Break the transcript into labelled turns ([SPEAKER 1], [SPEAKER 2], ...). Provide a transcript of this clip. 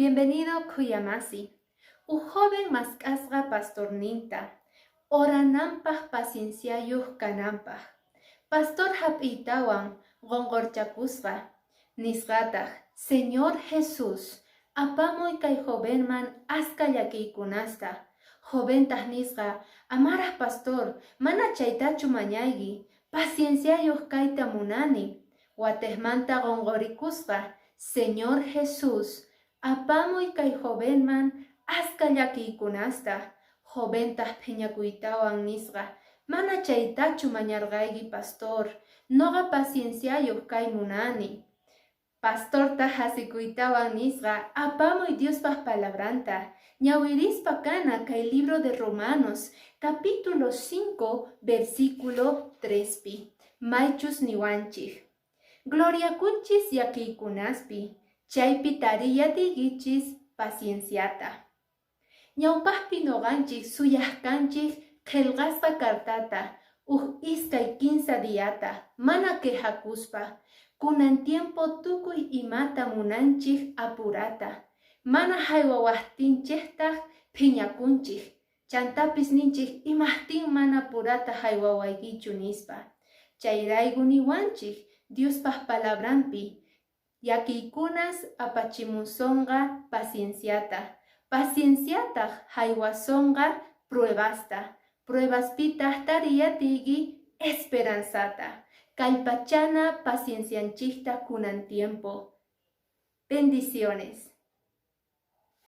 [SPEAKER 1] Bienvenido khuyamasi. Uj joven mask'asqa pastorninta, orananpaq pacienciayuq kananpaq. Pastor hap'iytawan qunqurchakusqa, nisqataq: Señor Jesús, apamuy kay jovenman aska llakiykunasta. Joventaq nisqa: Amaraq pastor, mana chaytachu mañayki, pacienciayuq kayta munani. Watiqmanta qunqurikusqa: Señor Jesús, apamuy kay jovenman aska llakiykunasta. Joventaq phiñakuytawan nisqa: Mana chaytachu mañarqayki pastor, nuqa pacienciayuq kay munani. Pastortaq hasikuytawan nisqa: Apamuy Diospaq palabranta. Ñawirispa kana kay libro de Romanos, capítulo 5, versículo 3pi. Maychus niwanchik: Gloriakunchis llakiykunaspi, chaypi tariyatiykichis pacienciata. Ñawpaqpi nuqanchik suyaq kanchik qillqasqa cartata uj iskay kinsa diata mana quejakuspa. Kunan tiempo tukuy imata munanchik apurata. Mana haywawaqtinchiktaq phiñakunchik. Chantapis ninchik imaqtin mana apurata haywawaykichu nispa. Chayrayku niwanchik Diospaq palabranpi llakiykunas apachimusonqa pacienciata. Pacienciataq haywasonqa pruebasta. Pruebaspitaq tariyatiyki esperanzata. Kallpachana paciencianchikta kunan tiempo. Bendiciones.